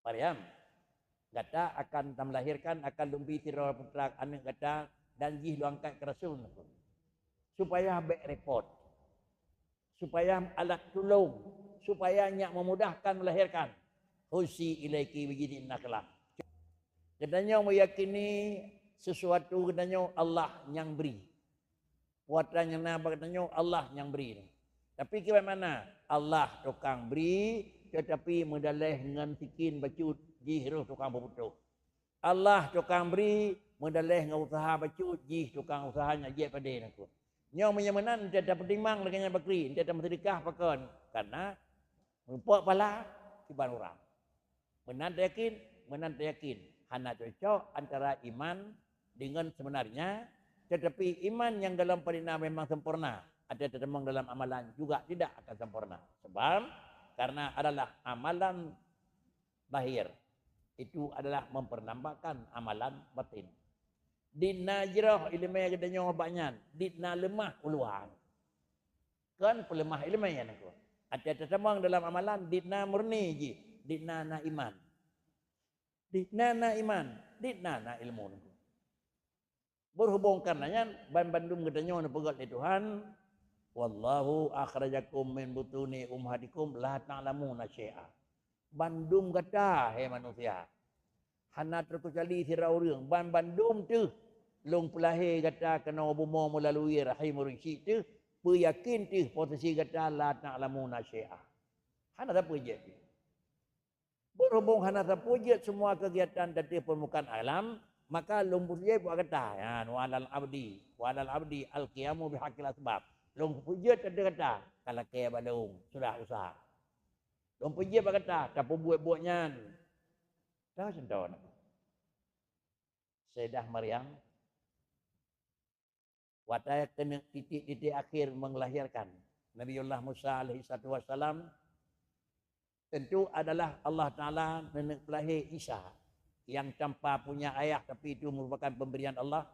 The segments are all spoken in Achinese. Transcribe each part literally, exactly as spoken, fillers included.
Maryam, gata akan tamelahirkan, akan lôn bi sidroe putra aneuëk gata, dan jih lôn angkat keu rasul, supaya bék repot, supaya alat tulông, supaya nyak memudahkan melahirkan. Husi ilaiki bijidin nakhlah. Geutanyoe meyakini sesuatu geutanyoe Allah nyang bri. Kuasa nyang na bak geutanyoe Allah nyang bri. Tapi kiban makna Allah tukang bri, tetapi meudaleh ngon sikin bacut jih roh tukang peuputôh. Allah tukang bri, meudaleh ngon usaha bacut jih tukang usaha nyang jeuet padé nakeuh. Nyoe meunyoe meunan, enta tapeutimang lagée nyan bakri, enta tameuseudeukah pakon, karena meupok pahala kiban urang. Meunan tayakin, meunan tayakin. Hana cocok antara iman dengan sebenarnya, tetapi iman yang dalam padina memang sempurna, ada tetemong dalam amalan juga tidak akan sempurna. Sebab karena adalah amalan zahir, itu adalah mempernampakkan amalan batin. Dina jroh ileumé geutanyoe bak nyan, dina leumah uluan. Kon peuleumah ileumé nyan nakeuh. Até tatamong dalam amalan, dina murni jih, dina na iman. Dina na iman, dina na ilmu nakeuh. Berhubung karena nyan, ban bandum geutanyoe neupeugét lé Tuhan, "Wallahu akhrajakum min butuni ummahatikum la ta'lamuna syai'a." Bandum gata, hai manusia, hana teukecuali sidroe ureuëng, ban bandum teuh lôn peulahé gata keunoe bumoe meulalui rahim ureuëng syiek teuh, peuyakin teuh posisi gata la ta'lamuna syai'a. Hana sapeue jeuet. Berhubung hana sapeue jeuet semua kegiatan di permukaan alam, maka lôn peujeuet bak gata. Ya, wa alal abdi, wa alal abdi al-qiyamu bihaqqil asbab. Lôn peujeuet keu gata, ka lakée bak lôn, sudah usaha. Lôn peujeuet bak gata, tapeubuet buet nyan. Tahu contoh na. Sayyidah Maryam, watée keuneuk titik-titik akhir mengelahirkan Nabiullah Musa alaihi salatu wassalam, tentu adalah Allah Taala neuneuk peulahé Isa yang tanpa punya ayah, tapi itu merupakan pemberian Allah.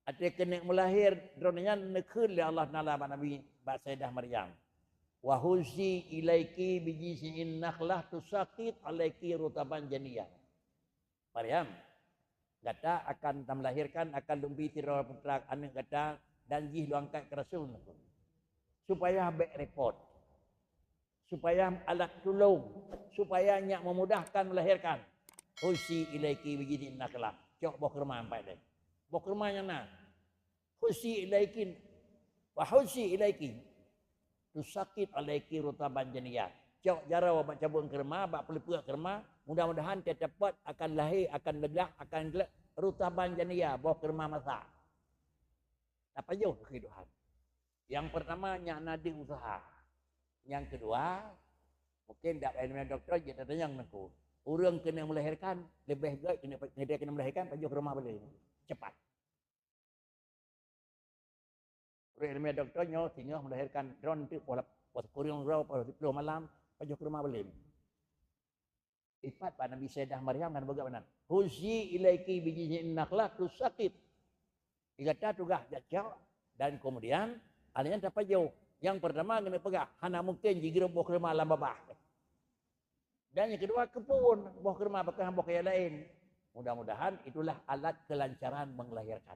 Até keuneuk meulahé droeneuh nyan neukheun lé Allah Taala bak Nabi, bak Sayyidah Maryam, "Wa huzzi ilaiki bijiz'in nakhlah tusaqit alaiki rutaban janiyah." Maryam, gata akan tamelahirkan, akan lôn bi sidroe putra aneuëk gata, dan jih lôn angkat keu rasul nakeuh, supaya bék repot, supaya alat tulông, supaya nyak memudahkan melahirkan. Husi ilaiki bijidin nakhlah, cok boh keurma ampat deh. Boh keurma nyang na. Husi ilaiki, wa husi ilaiki tusaqit alaiki rutaban janiyah. Cok jaroe bak cabeueng keurma, bak peuleupeuk keurma, mudah-mudahan tiep-tiep pat akan lahé, akan leubah, akan gleh rutaban janiyah, boh keurma masak. Tapajoh keu Tuhan. Yang pertama, nyak na deuh usaha. Yang kedua, mungkin dak ilmu doktor jeuet tatanyong nakeuh. Ureuëng keuneuk melahirkan, leubeh gét keuneuk, keuneuk melahirkan, pajoh keurma balé. Cepat. Ureuëng ilmu doktor nyoe singoh melahirkan droeneuh poh, poh sikureueng droe, poh siplôh malam, pajoh keurma balé. Ipat bak Nabi Sayyidah Maryam kan beugét meunan. Huzi ilaiki bijiz'in nakhlah tusaqit. Di gata tugaih jak cok, dan kemudian, aneuk nyan tapajoh. Yang pertama keuneuk peugah, hana mungkin jigeureup boh keurma lam babah. Dan yang kedua, keupeue boh keurma, pakon boh keuya laén. Mudah-mudahan itulah alat kelancaran melahirkan.